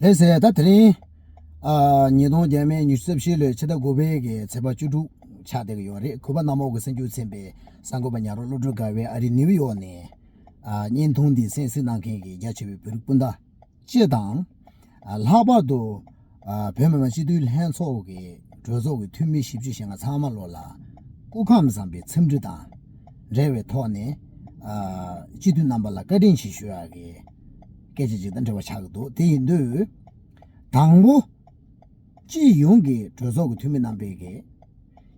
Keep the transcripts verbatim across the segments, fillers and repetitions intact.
དེ་ཟེར་ད་དེ་རིང་ཨ་ཉིས་སྟོང་བརྒྱ་མེད་ཉི་ཤུ་རྩ་བཞི་ལོའི་ཕྱི་ཟླ་དགུ་པའི་གི་ཚེས་པ་བཅུ་དྲུག་ཆགས་བསྡད་ཀྱི་ཡོད་རེད། གུས་པ་རྣམ་པ་གི་གསན་རྒྱུ་ཚན་པའི་གསར་འགོད་པ་ཉག་རོང་བློ་གྲོས་དགའ་བས་ཨ་རི་ནིའུ་ཡོག་ནས་ཨ་བརྙན་ཐུང་འདི་གསན་གཟིགས་གནང་མཁན་གྱི་རྒྱ་ཆེ་བའི་བོད་རིགས་སྤུན་ཟླ་སྤྱི་དང་། ལྷག་པར་དུ་བོད་མི་མང་སྤྱི་འཐུས་ལྷན་ཚོགས་ཀྱི་གྲོས་ཚོགས་ཀྱི་འཐུས་མི་བཞི་བཅུ་ཞེ་ལྔ་ཚང་མ་ལོ་ལ་སྐུ་ཁམས་བཟང་པའི་འཚམས་འདྲི་དང་འབྲེལ་བའི་ཐོག་ནས་སྤྱི་འཐུས་རྣམ་པ་ལ་བཀའ་དྲིན་ཆེ་ཞུ་ཡག་གི་སྐད་ཆ་ཅིག་དང་འབྲེལ་བ་ཆགས་ཀྱི་འདུག་དེ་ཡིན་དུས་དང་པོ། སྤྱི་ཡོངས་ཀྱི་གྲོས་ཚོགས་ཀྱི་འཐུས་མི་རྣམ་པས་ཀྱི་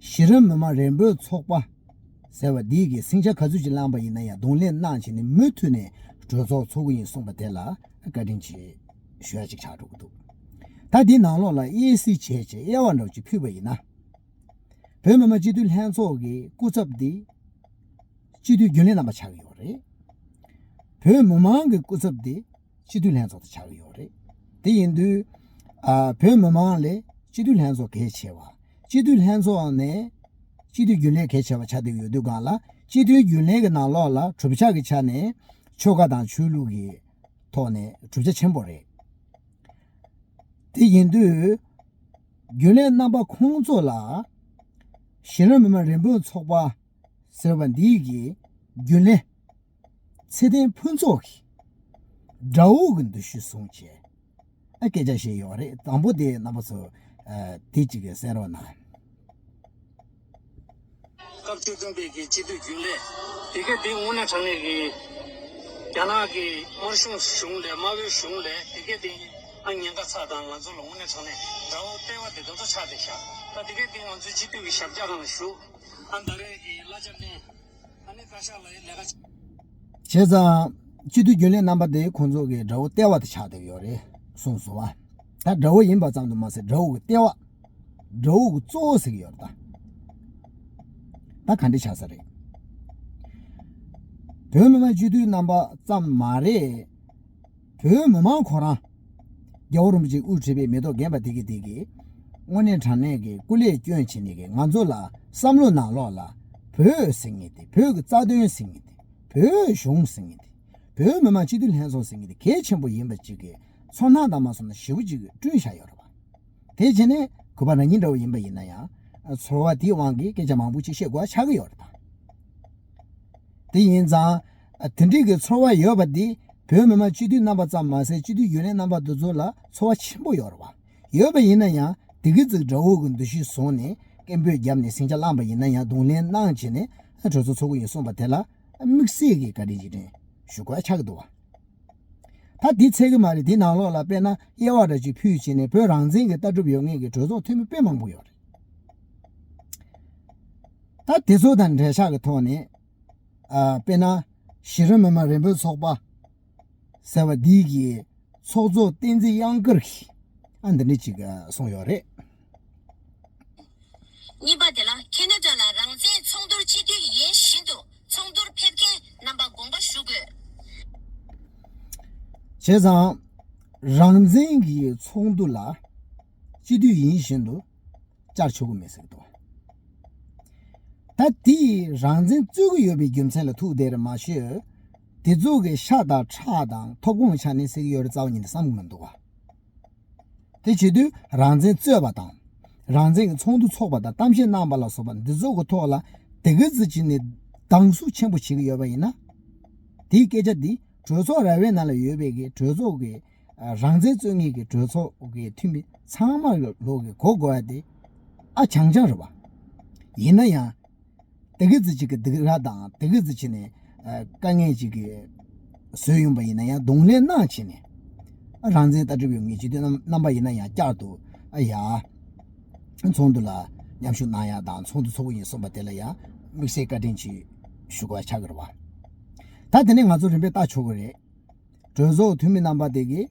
གཞི་རིམ་མི་མང་རེ་འབོད་ཚོགས་པ་ཟེར་བ་འདིའི་གི་སིང་ཆ་ག་ཚོད་ཅིག་བླངས་པ་ཡིན་ན་ཡང་གདོང་ལེན་གནང་བྱས་ནས་མུ་མཐུད་ནས་གྲོས་ཚོགས་འཚོགས་ཀྱི་ཡིན་གསུངས་པ་དེ་ལ་བཀའ་དྲིན་ཆེ་ཞུ་ཡ་ཅིག་ཆགས་འགྲོ་གི་འདུག་ད་འདིའི་ནང་ལོགས་ལ་དབྱེ་གསེས་བྱས་བྱས་དབྱེ་བ་འདྲ་བོ་ཅིག་ཕུལ་བ་ཡིན་ན། བོད་མི་མང་སྤྱི་འཐུས་ལྷན་ཚོགས་ཀྱི་སྐུ་ཚབ་དེ་སྤྱི་འཐུས་རྒྱུན་ལས་རྣམ་པ་ཆགས་ཀྱི་ཡོད་རེད། བོད་མི་མང་གི་སྐུ་ཚབ་དེ་སྤྱི་འཐུས་ལྷན་ཚོགས་དེ་ཆགས་ཀྱི་ཡོད་རེད། དེ་ཡིན་དུས་ཨ་བོད་མི་མང་ལས་སྤྱི་འཐུས་ལྷན་ཚོགས་གལ་ཆེ་བ། སྤྱི་འཐུས་ལྷན་ཚོགས་ནས་སྤྱི་འཐུས་རྒྱུན་ལས་གལ་ཆེ་བ་ཆགས་བསྡད་ཀྱི་ཡོད་དུས་སྒང་ལ་སྤྱི་འཐུས་རྒྱུན་ལས་ཀྱི་ནང་ལོགས་ལ་གྲུབ་ཆ་གི་ཆ་ནས་ཆོལ་ཁ་དང་ཆོས་ལུགས་ཀྱི་ཐོག་ནས་གྲུབ་ཆ་ཆེན་པོ་རེད། དེ་ཡིན་དུས་རྒྱུན་ལས་རྣམ་པ་ཁོང་ཚོ་ལ་གཞི་རིམ་མི་མང་རེ་འབོད་ཚོགས་པ་ཟེར་བ་འདིའི་གི་རྒྱུན་ལས་ཚེ་བརྟན་ཕུན་ཚོགས་ཀྱིས་དགྲ་བོ་གི་འདུ་ཤེས་བཟུང་བྱས་ཨ་སྐད་ཆ་བཤད་ཡོད་རེད། དང་པོ་དེ་རྣམ་པ་ཚོ་ཨ་དེ་གཅིག་གི་གསན་རོགས་གནང་། སྐབས་བཅུ་བདུན་པའི་གི་སྤྱི་འཐུས་རྒྱུན་ལས་དེ་ག་དེ་དངོས་གནས་དྲང་གནས་ཀྱི་རྒྱ་ནག་གི་དམར་གཞུང་གཞུང་ལས་དམར་པོའི་གཞུང་ལས་དེ་ག་དེ་ཨ་ཉེན་ཁ་ཚ་དང་ང་ཚོ་ལ་དངོས་གནས་དྲང་གནས་དགྲ་བོ་ལྟེ་བ་དེ་དེ་ཚོ་ཆགས་བསྡད་ཤག་ད་དེ་ག་དེ་ང་ཚོའི་སྤྱི་འཐུས་ཀྱི་ཞབས་བཀྱག་ནང་ཞུགས་ཨ་ད་རེས་ཀྱི་གླ་ཆ་ལེན་ཨ་ནི་བཀའ་ཤག་ལ་ཡི་ལས་ཀ་བྱེད་ཙང་སྤྱི་འཐུས་རྒྱུན་ལས་རྣམ་པ་དེ་ཁོང་ཚོ་གི་དགྲ་བོ་ལྟེ་བ་དེ་ཆགས་བསྡད་ཡོད་རེད་གསུངས་སོང་བ། ད་དགྲ་བོ་ཡིན་པ་ཙམ་དུ་མ་ཟད་དགྲ་བོ་གི་ལྟེ་བ། དགྲ་བོ་གི་གཙོ་བོ་ཟེར་གྱི་ཡོད་རེད་ད། ད་ག་འདྲ་ཆགས་ས་རེད། བོད་མི་མང་སྤྱི་འཐུས་རྣམ་པ་ཙམ་མ་རེད། བོད་མི་མང་ཁོ་རང་རྒྱལ་བ་རིན་པོ་ཆེས་དབུ་ཁྲིད་པའི་མི་ཐོག་རྒན་པ་དེ་གི་དེ་གི་དངོས་གནས་དྲང་གནས་ཀྱི་སྐུ་ལས་བསྐྱོན་བྱས་ནས་ཀྱི་ང་ཚོ་ལ་བསམ་བློ་ནང་ལོགས་ལ་བོད་ཟེར་མཁན་དེ་བོད་ཀྱི་རྩ་དོན་ཟེར་མཁན་དེ་བོད་གཞུང་ཟེར་མཁན་དེ་བོད་མི་མང་སྤྱི་འཐུས་ལྷན་ཚོགས་ཟེར་མཁན་དེ་གལ་ཆེན་པོ་ཡིན་པ་ཅིག་གི་ཚོར་སྣང་དང་མ་སོང་ན་ཞེ་པོ་ཅིག་བསྐྲུན་བཞག་ཡོད་རེད་པ། དེ་བྱས་ནས་གུས་པ་རང་ཉིད་འདྲ་བོ་ཡིན་པ་ཡིན་ན་ཡང་ཚོར་བ་དེའི་དབང་གིས་སྐད་ཆ་མང་པོ་ཅིག་བཤད་དགོས་ཆགས་ཀྱི་ཡོད་རེད་ད། དེ་ཡིན་ཙང་དེ་འདྲའི་གི་ཚོར་བ་ཡོད་པ་འདི་བོད་མི་མང་སྤྱི་འཐུས་རྣམ་པ་ཙམ་མ་ཟད་སྤྱི་འཐུས་རྒྱུན་ལས་རྣམ་པ་འདི་ཚོ་ལ་ཚོར་བ་ཆེན་པོ་ཡོད་རེད་བ། ཡོད་པ་ཡིན་ན་ཡང་དེ་གི་ཙིག་དགྲ་བོ་གི་འདུ་ཤེས་བཟུང་ནས་སྐད་འབོད་བརྒྱབ་ནས་ཟིང་ཆ་བསླངས་པ་ཡིན་ན་ཡང་གདོང་ལེན་གནང་བྱས་ནས་གྲོས་ཚོགས་འཚོགས་ཀྱི་ཡིན་གསུངས་པ་དེ་ལ་དམིགས་བསལ་གྱི་བཀའ་དྲིན་རྗེས་དྲན་ཞུ་དགོས་ཆགས་ཀྱི་འདུག་བ། ད་འདི་ཚད་ཀྱི་མ་རེད། འདི་ནང་ལོགས་ལ་དཔེར་ན་དབྱེ་བ་འདྲ་ཅིག་ཕུལ་བྱས་ནས་བོད་རང་བཙན་གྱི་ལྟ་གྲུབ་ཡོད་མཁན་གྱི་གྲོས་ཚོགས་འཐུས་མི་དཔེ་མང་པོ་ཡོད་རེད། ད་དེ་ཚོ་དང་འབྲེལ་ཆགས་ཀྱི་ཐོག་ནས་ཨ་དཔེར་ན་གཞི་རིམ་མི་མང་རེ་འབོད་ཚོགས་པ་ཟེར་བ་འདི་གི་ཚོགས་གཙོ་བསྟན་འཛིན་དབྱངས་དཀར་གྱིས་ཨ་འདི་འདྲ་ཅིག་གསུངས་ཡོད་རེད། གཉིས་པ་དེ་ལ་ཁེ་ན་ཌ་ལ་རང་བཙན་ཚོགས་འདུར་སྤྱི་འཐུས་ཡིན་བཞིན་དུ་ཚོགས་འདུར་ཕེབས་མཁན་རྣམ་པ་དགོངས་པ་ཞུ་དགོས། བྱས་ཙང་རང་བཙན་གྱི་ཚོགས་འདུ་ལ་སྤྱི་འཐུས་ཡིན་བཞིན་དུ་བཅར་ཆོག་གི་མེད་ཟེར་གྱི་འདུག་ད་དེས་རང་བཙན་རྩོད་ཀྱི་ཡོད་པའི་རྒྱུ་མཚན་ལ་ཐུག་བསྡད་རེད་མ་ཤེས། དེ་ཚོ་གི་ཤ་དང་ཁྲག་དང་ཐོབ་ཁོངས་ཆ་ནས་ཟེར་གྱི་ཡོད་རེད་རྩ་བ་ཉིད་ནས་བསམ་གྱི་མི་འདུག་བ། དེ་བྱེད་དུས་རང་བཙན་རྩོད་པ་དང་། རང་བཙན་གྱི་ཚོགས་འདུ་འཚོགས་པ་དང་གཏམ་བཤད་གནང་པ་ལ་སོགས་པ་འདི་ཚོ་གི་ཐོག་ལ་དེ་ག་ཙི་ཅིག་ནས་སྡང་ཟུག་ཆེན་པོ་བྱེད་ཀྱི་ཡོད་པ་ཡིན་ན། དེའི་སྐད་ཆ་འདི་གྲོས་ཚོགས་ར་བའི་ནང་ལ་ཡོད་པའི་གི་གྲོས་ཚོགས་ཀྱི་རང་བཙན་རྩོད་མཁན་གྱི་གྲོས་ཚོགས་ཀྱི་འཐུས་མི་ཚང་མ་ལོག་གི་གོ་དགོས་ཡ་དེ་ཨ་བྱང་བྱང་རེད་བ། ཡིན་ན་ཡང་། དེ་གི་ཙི་ཅིག་གི་སྡིགས་ར་དང་དེ་གི་ཙི་ཅིག་ནས་དཀའ་ངལ་ཅིག་གི་བཟོས་ཡོང་པ་ཡིན་ན་ཡང་གདོང་ལེན་གནང་བྱས་ནས་རང་བཙན་ལྟ་གྲུབ་ཡོད་མཁན་སྤྱི་འཐུས་རྣམ་རྣམ་པ་ཡིན་ན་ཡང་བསྐྱར་དུ་ཨ་ཡ་ཚོགས་འདུ་ལ་མཉམ་ཞུགས་གནང་ཡ་དང་ཚོགས་འདུ་འཚོགས་ཀྱི་ཡིན་གསུངས་པ་དེ་ལ་ཡང་དམིགས་བསལ་བཀའ་དྲིན་ཆེ་ཞུ་དགོས་ཆགས་ཀྱི་རེད་བ། ད་དེ་ནས་ང་ཚོ་རིམ་པས་ལྟ་ཆོག་གི་རེད། གྲོས་ཚོགས་འཐུས་མི་རྣམ་པ་དེ་གིས་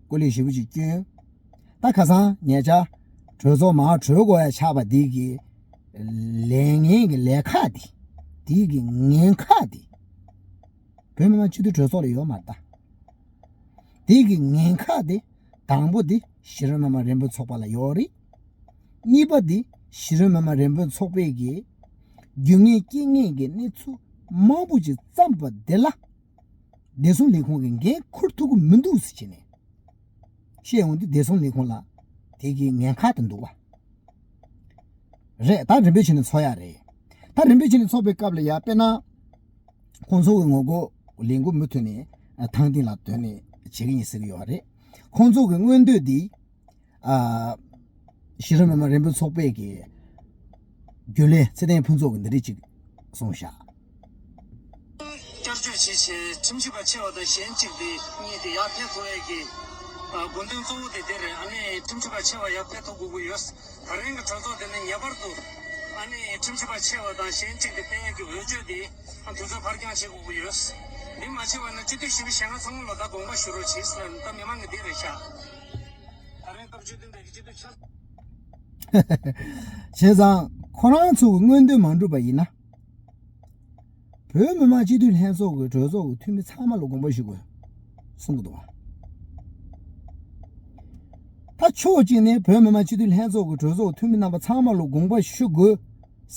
སྐུ་ལས་ཞེ་པོ་ཅིག་བསྐྱོན། ད་ཁ་སང་ཉེ་ཆར་གྲོས་ཚོགས་མར་གྲོལ་དགོས་ཡ་ཆགས་པ་དེ་གི་ལས་ངན་གྱི་ལས་ཁག་དེ་དེ་གི་ངན་ཁག་དེ་བོད་མི་མང་སྤྱི་འཐུས་གྲོས་ཚོགས་ལ་ཡོད་མ་རེད་ད། དེ་གི་ངན་ཁག་དེ་དང་པོ་དེ་གཞི་རིམ་མི་མང་རེ་འབོད་ཚོགས་པ་ལ་ཡོད་རེད། གཉིས་པ་དེ་གཞི་རིམ་མི་མང་རེ་འབོད་ཚོགས་པའི་གི་རྒྱུ་ངན་རྐྱེན་ངན་གྱི་གནས་ཚུལ་མང་པོ་ཅིག་བརྩམས་པ་དེ་ལ། བདེ་སྲུང་ལས་ཁུངས་ཀྱིས་འགན་འཁུར་ཐུབ་ཀྱི་མི་འདུག་ཟེར་བྱས་ནས། བཤད་ཡོང་དུས་བདེ་སྲུང་ལས་ཁུངས་ལ་དེ་གི་ངན་ཁག་ཏུ་འདུག་བ། རེད། ད་རིམ་པས་བྱས་ནས་ཚོགས་ཡ་རེད། ད་རིམ་པས་བྱས་ནས་ཚོགས་པའི་སྐབས་ལ་ཡ་དཔེར་ན། ཁོང་ཚོ་གི་ངོ་རྒོལ་ལས་འགུལ་མུ་མཐུད་ནས་ཐང་སྟེང་ལ་དོན་ནས་བྱེད་ཀྱི་ཡིན་ཟེར་གྱི་ཡོད་རེད། ཁོང་ཚོ་གི་མངོན་འདོད་འདི། ཨ། གཞི་རིམ་མི་མང་རིམ་སྤེལ་ཚོགས་པའི་གི་རྒྱུན་ལས་ཚེ་བརྟན་ཕུན་ཚོགས་ཀྱིས་འདི་འདྲས་ཅིག་གསུངས་བཞག་བསྐྱར་བཅོས་བྱས་བྱས་ཁྲིམས་ཞིབ་པ་ཆེ་བ་དང་གཞན་གཅིག་དེ་གཉིས་དེ་ཡར་ཕེབས་ཐུབ་ཡས་ཀྱི་དགོས་འདུན་གཙོ་བོ་དེ་དེ་རེད། ཨ་ནི་ཁྲིམས་ཞིབ་པ་ཆེ་བ་ཡར་ཕེབས་ཐུབ་དགོས་ཀྱི་ཡོད། ད་རིང་གི་གྲོས་ཚོགས་དེ་ནི་ངེས་པར་དུ་ཨ་ནི་ཁྲིམས་ཞིབ་པ་ཆེ་བ་དང་གཞན་གཅིག་དེ་ཕེབས་ཡས་ཀྱི་འོས་ཆོས་དེ་དུས་ཚོད་ཕར་འགྱངས་བྱེད་དགོས་ཀྱི་ཡོད། འདི་མ་བྱས་པ་ན་སྤྱི་འཐུས་ཞིབ་པའི་ཞལ་ངག་ཚང་མ་ལ་ད་དགོངས་པ་ཞུ་རོགས་བྱེད་ཟེར་ན་ད་མི་མང་གི་འདི་རེད་ཤག་ད་རིང་སྐབས་བཅུ་བདུན་པའི་སྤྱི་འཐུས་ཆགས། བྱས་ཙང་ཁོ་རང་ཚོ་གི་མངོན་འདོད་མ་འགྲུབ་པ་ཡིན་ན། བོད་མི་མང་སྤྱི་འཐུས་ལྷན་ཚོགས་ཀྱི་གྲོས་ཚོགས་ཀྱི་འཐུས་མི་ཚང་མ་ལ་དགོངས་པ་ཞུ་དགོས་གསུང་གི་འདུག་བ། ད་ཕྱོགས་གཅིག་ནས་བོད་མི་མང་སྤྱི་འཐུས་ལྷན་ཚོགས་ཀྱི་གྲོས་ཚོགས་འཐུས་མི་རྣམ་པ་ཚང་མ་ལ་དགོངས་པ་ཞུ་དགོས་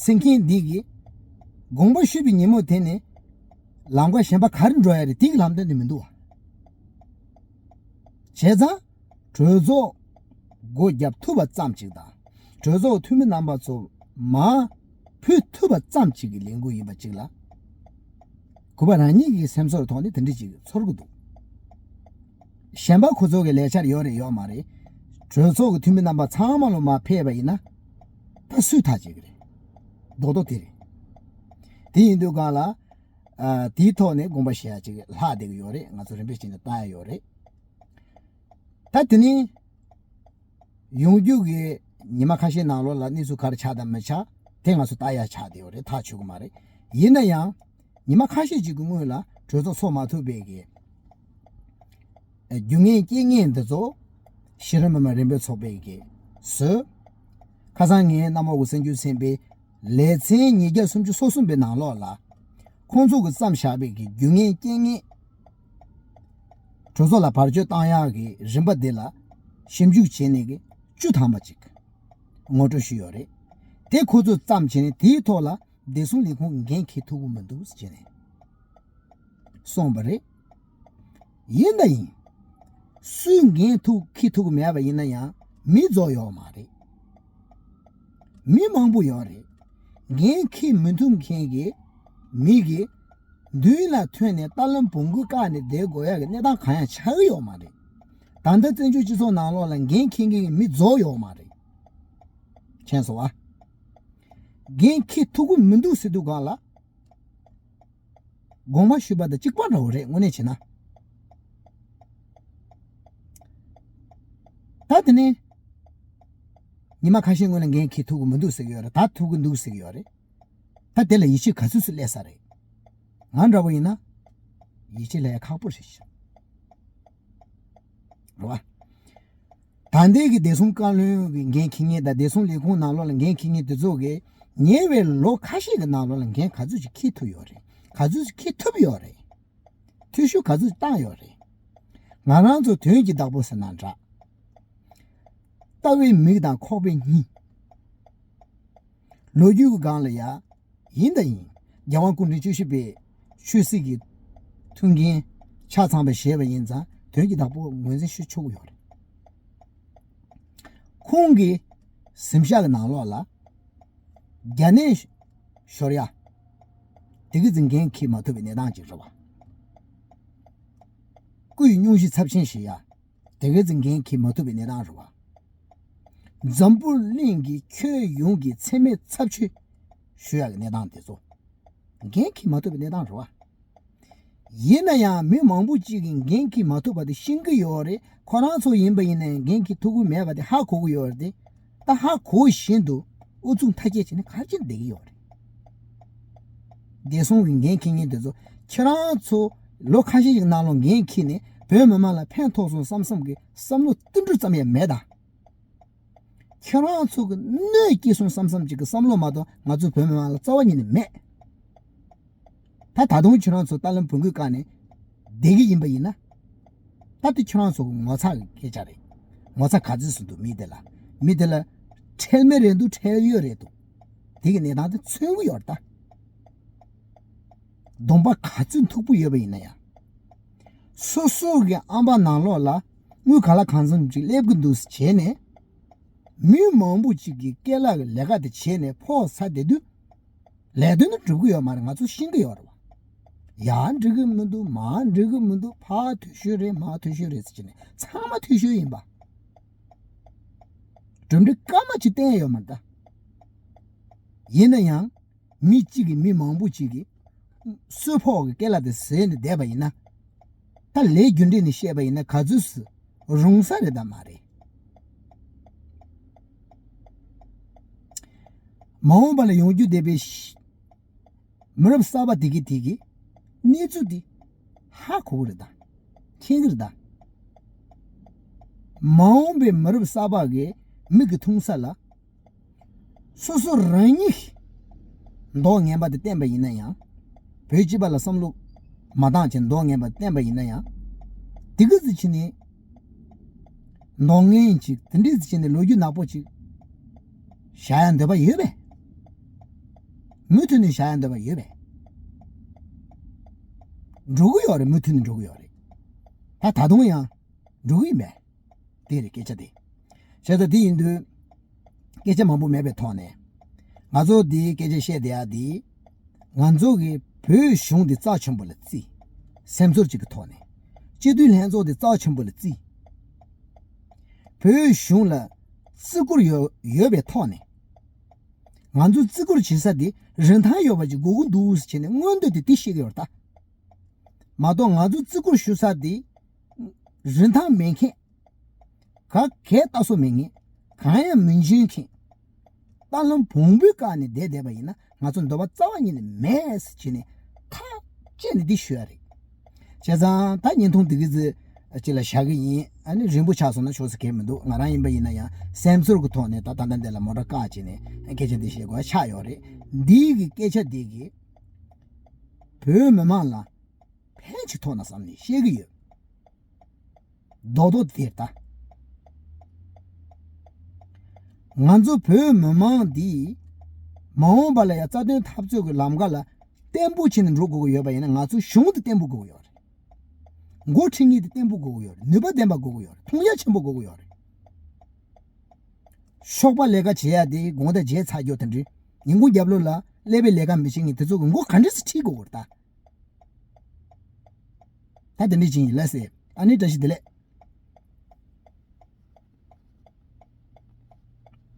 ཟེར་མཁན་འདི་གིས། དགོངས་པ་ཞུས་པའི་ཉིན་མོ་དེ་ནས་ལམ་ཁ་གཞན་པ་ག་རེ་འགྲོ་ཡ་རེད། དེ་གི་ལམ་སྟོན་དེ་མི་འདུག་བ། བྱས་ཙང་། གྲོས་ཚོགས་སྒོ་བརྒྱབ་ཐུབ་པ་ཙམ་ཅིག་དང་། གྲོས་ཚོགས་འཐུས་མི་རྣམ་པ་ཚོ་མར་ཕུད་ཐུབ་པ་ཙམ་ཅིག་གི་ལས་འགུལ་ཡིན་པ་ཅིག་ལ། གུས་པ་རང་ཉིད་ཀྱི་སེམས་ཚོར་ཐོག་ནས་དེ་འདྲ་ཅིག་ཚོར་གི་འདུག་གཞན་པ་ཁོ་ཚོ་གི་ལས་འཆར་ཡོད་རེད་ཡོད་མ་རེད། གྲོས་ཚོགས་ཀྱི་འཐུས་མི་རྣམ་པ་ཚང་མ་ལ་མར་ཕེབས་པ་ཡིན་ན། ད་སུས་ཐག་བཅད་གི་རེད། རྡོག་རྡོག་དེ་རེད། དེ་ཡིན་དུས་གང་ལ། ཨ། དེའི་ཐོག་ནས་དགོངས་པ་བཞེས་ཡ་ཅིག་ལྷག་བསྡད་ཀྱི་ཡོད་རེད། ང་ཚོ་རིམ་པས་བྱས་ནས་བཏང་ཡ་ཡོད་རེད། ད་དེ་ནས་ཡོང་རྒྱུ་གི་ཉི་མ་ཁ་ཤས་ནང་ལོགས་ལ་གནས་ཚུལ་ག་རེ་ཆགས་དང་མི་ཆགས་དེ་ང་ཚོ་ལྟ་ཡ་ཆགས་བསྡད་ཡོད་རེད། ཐག་ཆོད་ཀྱི་མ་རེད། ཡིན་ན་ཡང་ཉི་མ་ཁ་ཤས་ཅིག་གི་སྔོན་ལ་གྲོས་ཚོགས་ཚོགས་མ་ཐུབ་པའི་གི་རྒྱུ་ངན་རྐྱེན་ངན་འདི་ཚོ་གཞི་རིམ་མི་མང་རིམ་སྤེལ་ཚོགས་པའི་གི་བཟོས། ཁ་སང་ངས་གནམ་འོག་གི་སེམས་རྒྱུད་ཚན་པའི་ལེ་ཚན་ཉིས་བརྒྱ་སུམ་ཅུ་སོ་གསུམ་པའི་ནང་ལོགས་ལ། ཁོང་ཚོ་གིས་བརྩམས་བཞག་པའི་གི་རྒྱུ་ངན་རྐྱེན་ངན། གྲོས་ཚོགས་ལ་བར་གཅོད་བཏང་ཡག་གི་རིམ་པ་འདི་ལ་ཞིབ་འཇུག་བྱས་ནས་གི་བཅུ་ཐམ་པ་ཅིག་ངོ་སྤྲོད་ཞུས་ཡོད་རེད། དེ་ཁོ་ཚོས་བརྩམས་བྱས་ནས་དེའི་ཐོག་ལ་བདེ་སྲུང་ལས་ཁུངས་འགན་འཁྱེར་ཐུབ་ཀྱི་མི་འདུག་ཟེར་བྱས་ནས་གསུངས་པ་རེད། ཡིན་ད་ཡིན། སུས་འགན་ཐུག་འཁྱེར་ཐུབ་ཀྱི་མེད་པ་ཡིན་ན་ཡང་མི་རྫོགས་ཡོད་མ་རེད། མི་མང་པོ་ཡོད་རེད། འགན་འཁྱེར་མི་ཐུབ་མཁན་གྱི་མི་གིས་མདུན་ལ་ཐོན་ནས་ལྟ་ལམ་བོང་གུ་བཀག་ནས་བསྡད་དགོས་ཡག་གི་གནས་སྟངས་གང་ཡང་ཆགས་ཀྱི་ཡོད་མ་རེད། ད་ལྟ་བཙན་བྱོལ་སྤྱི་ཚོགས་ནང་ལོགས་ལ་འགན་འཁྱེར་མཁན་གྱི་མི་རྫོགས་ཡོད་མ་རེད། མཁྱེན་སོང་ཨ། འགན་འཁྱེར་ཐུབ་ཀྱི་མི་འདུག་ཟེར་དུས་གང་ལ། དགོངས་པ་ཞུས་པ་དང་གཅིག་པ་འདྲ་བོ་རེད། དངོས་གནས་བྱས་ན། ད་དེ་ནས་ཉི་མ་ཁ་ཤས་སྔོན་ལ་འགན་འཁྱེར་ཐུབ་ཀྱི་མི་འདུག་ཟེར་གྱི་ཡོད་རེད། ད་ཐུབ་ཀྱི་འདུག་ཟེར་གྱི་ཡོད་རེད། ད་དེ་ལ་ཡིད་ཆེས་ག་ཚོད་ཚོད་སླེབས་ས་རེད། ང་འདྲ་བོ་ཡིན་ན་ཡིད་ཆེས་སླེབས་ཡ་ཁག་པོ་རེད། རེད་བ། ད་ལྟའི་གི་བདེ་སྲུང་བཀའ་བློན་གྱི་འགན་འཁྱེར་མཁན་དང་བདེ་སྲུང་ལས་ཁུངས་ནང་ལོགས་ལ་འགན་འཁྱེར་མཁན་དེ་ཚོ་གིས་ཉེ་བའི་ལོ་ཁ་ཤས་ཀྱི་ནང་ལོགས་ལ་འགན་ག་ཚོད་ཅིག་འཁྱེར་ཐུབ་ཡོད་རེད། ག་ཚོད་ཅིག་འཁྱེར་ཐུབ་ཡོད་རེད། འཐུས་ཤོར་ག་ཚོད་བཏང་ཡོད་རེད། ང་རང་ཚོ་དོན་གྱི་བདག་པོ་ཟེར་ན་འདྲ། ལྟ་བའི་མིག་དང་ཁོག་པའི་སྙིང་། ལོ་རྒྱུས་ཀྱི་སྒང་ལ་ཡ། ཡིན་དང་ཡིན། རྒྱལ་དབང་སྐུ་ཕྲེང་བཅུ་བཞི་པའི་ཆོས་སྲིད་ཀྱི་མཐུན་རྐྱེན་ཆ་ཚང་བ་བཞེས་པ་ཡིན་ཙང་དོན་གྱི་བདག་པོ་ངོས་འཛིན་ཞུ་ཆོག་གི་ཡོད་རེད། ཁོང་གི་གཟིམ་ཤག་གི་ནང་ལོགས་ལ་རྒྱ་ནད་ཤོར་ཡ། དེ་གི་ཚེ་འགན་འཁྱེར་མ་ཐུབ་པའི་གནས་སྟངས་ཅིག་རེད་བ། སྐུའི་སྙུང་གཞི་ཚབས་ཆེན་བཞེས་ཡ། དེ་གི་ཚེ་འགན་འཁྱེར་མ་ཐུབ་པའི་གནས་སྟངས་རེད་བ། འཛམ་བུ་གླིང་གི་ཁྱོན་ཡོངས་ཀྱི་འཚེ་མེད་ཚབས་ཆེ་ཞུ་ཡག་གི་གནས་སྟངས་དེ་ཚོ། འགན་འཁྱེར་མ་ཐུབ་པའི་གནས་སྟངས་རེད་བ། ཡིན་ན་ཡང་མི་མང་པོ་གཅིག་གིས་འགན་འཁྱེར་མ་ཐུབ་པ་དེ་ཤེས་ཀྱི་ཡོད་རེད། ཁོ་རང་ཚོ་ཡིན་པ་ཡིན་ན་ཡང་འགན་འཁྱེར་ཐུབ་ཀྱི་མེད་པ་དེ་ཧ་གོ་གི་ཡོད་རེད་དེ། ད་ཧ་གོ་བཞིན་དུ་ཨུ་ཚུགས་མཐའ་སྐྱེལ་བྱས་ནས་ག་རེ་བྱས་ནས་བསྡད་ཀྱི་ཡོད་རེད། བདེ་སྲུང་གི་འགན་འཁྱེར་མཁན་དེ་ཚོ་ཁྱེད་རང་ཚོ་ལོ་ཁ་ཤས་ཤིག་ནང་ལོགས་འགན་འཁྱེར་ནས་བོད་མི་མང་ལ་ཕན་ཐོགས་སོང་བསམ་བསམ་གྱི་བསམ་བློ་ཏིལ་འབྲུ་ཙམ་ཡང་མེད་ད། ཁྱེད་རང་ཚོ་གི་གནོད་སྐྱེལ་སོང་བསམ་བསམ་ཅིག་གི་བསམ་བློ་མ་གཏོགས་ང་ཚོ་བོད་མི་མང་ལ་རྩ་བ་ཉིད་ནས་མེད། ད་ད་དུང་ཁྱེད་རང་ཚོ་ལྟ་ལམ་བོང་གུ་བཀག་ནས་བསྡད་ཀྱི་ཡིན་པ་ཡིན་ན། ད་དེ་ཁྱེད་རང་ཚོ་གི་ངོ་ཚ་གི་སྐད་ཆ་རེད། ངོ་ཚ་ག་ཚོད་སོང་འདུག་མི་དེ་ལ། མི་དེ་ལ་ཁྲེལ་མེད་རེད་འདུག་ཁྲེལ་ཡོད་རེད་འདུག་དེ་གི་གནས་སྟངས་དེ་མཚོན་གི་ཡོད་རེད་ད། གདོང་པ་ག་ཚོད་མཐུག་པོ་ཡོད་པ་ཡིན་ན་ཡང་། སོ་སོ་གི་ཨམ་པ་ནང་ལོགས་ལ་ དངུལ་ག་ལ་གང་འཚམ་ཅིག་སླེབས་ཀྱི་འདུག་ཟེར་བྱས་ནས། མི་མང་པོ་ཅིག་གིས་སྐད་ལག་གི་ལས་ཀ་དེ་བྱས་ནས་ཕོག་ཚར་བསྡད་དུས། ལས་དོན་དེ་འགྲུབ་ཀྱི་ཡོད་མ་རེད། ང་ཚོ་ཤེས་ཀྱི་ཡོད་རེད་བ། ཡར་འགྲིག་གི་མི་འདུག་མར་འགྲིག་གི་མི་འདུག་ཕར་འཐུས་ཤོར་རེད། མར་འཐུས་ཤོར་རེད་ཟེར་བྱས་ནས་ཚང་མ་འཐུས་ཤོར་ཡིན་པ། གྲུབ་འབྲས་སྐར་མ་གཅིག་བསྟན་ཡོད་མ་རེད་ད། ཡིན་ན་ཡང་། མི་གཅིག་གིས་མི་མང་པོ་གཅིག་གིས་གསོལ་ཕོགས་ཀྱི་སྐད་ལ་དེ་ཟེར་ནས་བསྡད་པ་ཡིན་ན། ད་ལས་རྒྱུ་འབྲས་ནས་བཤད་པ་ཡིན་ན་ག་ཚོད་སུ་རུང་ས་རེད་དམ་མ་རེད། མ་འོངས་པ་ལ་ཡོང་རྒྱུ་བསྡད་པའི་མི་རབས་གསར་པ་དེ་གི་དེ་གི་གནས་ཚུལ་དེ་ཧ་གོ་གི་རེད་ད། མཁྱེན་གི་རེད་ད། མ་འོངས་པའི་མི་རབས་གསར་པ་གི་མིག་གི་མཐོང་ས་ལ། སོ་སོ་རང་ཉིད་མདོག་ངན་པ་དེ་བསྟན་པ་ཡིན་ན་ཡང་། བོད་སྤྱི་པ་ལ་བསམ་བློ་མ་བཏང་བྱས་མདོག་ངན་པ་བསྟན་པ་ཡིན་ན་ཡང་། དེ་གི་ཟི་ཕྱི་ནས་མདོག་ངན་ཅིག་དེ་འདྲའི་ཟི་ཕྱི་ནས་ལོ་རྒྱུས་ནག་པོ་ཅིག་བཞག་ཡ་འདོད་པ་ཡོད་པས། མུ་མཐུད་ནས་བཞག་ཡ་འདོད་པ་ཡོད་པས། འགྲོ་གི་ཡོད་རེད། མུ་མཐུད་ནས་འགྲོ་གི་ཡོད་རེད། ད་ད་དུང་ཡང་འགྲོ་གི་ཡིན་པས། དེ་རེད་སྐད་ཆ་དེ། བྱས་ཙང་དེ་ཡིན་དུས། སྐད་ཆ་མང་པོ་མེད་པའི་ཐོག་ནས། ང་ཚོ་འདིའི་སྐད་ཆ་བཤད་བསྡད་ཡ་འདི། ང་ཚོ་གི་བོད་གཞུང་འདི་རྩ་ཆེན་པོ་ལ་བརྩི། སེམས་ཚོར་གཅིག་གི་ཐོག་ནས། སྤྱི་འཐུས་ལྷན་ཚོགས་འདི་རྩ་ཆེན་པོ་ལ་བརྩི། བོད་གཞུང་ལ་བརྩི་བཀུར་ཡོད་ཡོད་པའི་ཐོག་ནས། ང་ཚོ་བརྩི་བཀུར་བྱེད་ས་འདི་རིན་ཐང་ཡོད་པ་ཅིག་དགོས་ཀྱི་འདུག་ཟེར་བྱས་ནས་མངོན་འདོད་དེ་དེ་བཤད་ཀྱི་ཡོད་རེད་ད། མ་གཏོགས་ང་ཚོ་བརྩི་བཀུར་ཞུ་ས་འདི་རིན་ཐང་མེད་མཁན། ག་གས་ལྟ་སོ་མེད་ངེས། གང་ཡང་མི་འཇོན་མཁན། ལྟ་ལམ་བོང་བུའི་བཀག་ནས་བསྡད་བསྡད་པ་ཡིན་ན་ང་ཚོ་འདོད་པ་རྩ་བ་ཉིད་ནས་མེད་ཟེར་བྱས་ནས་ཐག་བཅད་ནས་འདི་ཞུ་ཡ་རེད། བྱས་ཙང་ད་བརྙན་ཐུང་འདི་གི་ཚེ་ཅི་ལ་བཞག་གི་ཡིན། ཨ་ནི་རིང་པོ་ཆགས་སོང་ན་ཆོག་ས་གས་མི་འདུག་ང་རང་ཡིན་པ་ཡིན་ན་ཡང་སེམས་ཚོར་གི་ཐོག་ནས་ད་ད་ལྟ་འདི་ལ་མོ་ཊ་བཀག་བྱས་ནས་སྐད་ཆ་འདི་བཤད་དགོས་ཆགས་ཡོད་རེད། འདི་གི་སྐད་ཆ་འདི་གི་བོད་མི་མང་ལ་ཕན་ཅིག་ཐོགས་ན་བསམ་ནས་བཤད་གི་ཡོད། རྡོག་རྡོག་དེ་ལྟ། ང་ཚོ་བོད་མི་མང་འདི་མ་འོངས་པ་ལ་ཡང་རྩ་དོན་འཐབ་རྩོད་ཀྱི་ལམ་ཁ་ལ་བརྟན་པོ་བྱས་ནས་འགྲོ་དགོས་ཀྱི་ཡོད་པ་ཡིན་ན་ང་ཚོ་གཞུང་དེ་བརྟན་པོ་དགོས་ཀྱི་ཡོད་རེད། འགོ་ཁྲིད་མཁན་དེ་བརྟན་པོ་དགོས་ཀྱི་ཡོད་རེད། ནུས་པ་ལྡན་པ་དགོས་ཀྱི་ཡོད་རེད། མཐོང་རྒྱ་ཆེན་པོ་དགོས་ཀྱི་ཡོད་རེད། ཤོག་པ་ལས་ཀ་བྱེད་ཡ་དེ་དགོང་དག་བརྗེད་ཚར་རྒྱུ་དེ་འདྲ། ཉིན་གུང་རྒྱབ་ལོགས་ལ་ཀླད་པའི་ལས་ཀ་མི་བྱེད་མཁན་དེ་ཚོ་གི་མགོ་ག་འདྲ་སེ་ཁྲིད་དགོས་ཀྱི་རེད་ད། ད་དེ་འདྲ་ཅིག་ཡིན་ལ་ཟེར། ཨ་ནི་བཀྲ་ཤིས་བདེ་ལེགས།